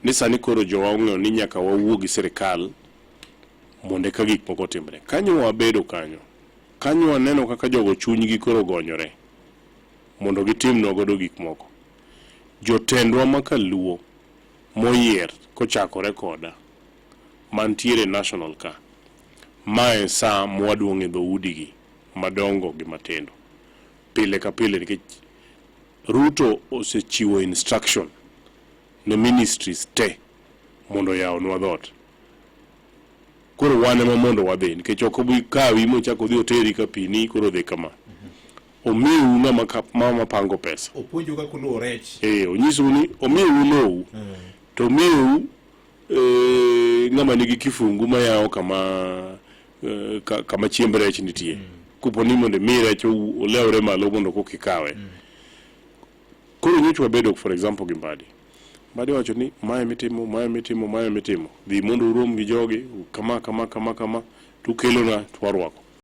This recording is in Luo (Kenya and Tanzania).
Ni sani koro jowa ong'eyo ni nyaka wawuo gi sirikal mondo eka gik moko otimre. Kanyo wabedo kanyo, kanyo waneno kaka jogo chunygi koro ogonyore mondo gitimnwa godo gik moko. Jotendwa ma kaluo moyier kochakore koda mantiere national ka, mae saa mwaduong'e dhoudi gi madongo gi matindo pile ka pile nikech Ruto osechiwo instruction ne ministries te mondo oyawnwa dhoot. Koro wan ema mondo wadhi nikech ok obi kawi mochak odhi oteri ka pini koro dhi kama. Omiu ng'ama mama pango pesa. Opuonju kaka uluwo rech. Eh, onyisou ni omiu lowu to omiu ng'ama nigi kifungu mayawo kama kama chiemb rech nitie. Kopo ni mondo imi rech olewre malo mondo koka ikawe. Koro nyocha wabedo for example gi Mbadi. Mbadi wacho ni mae mitimo, mae mitimo, mae mitimo. Dhi mondo urom gi jogi, kama kama kama kama, to ukelona to warwako.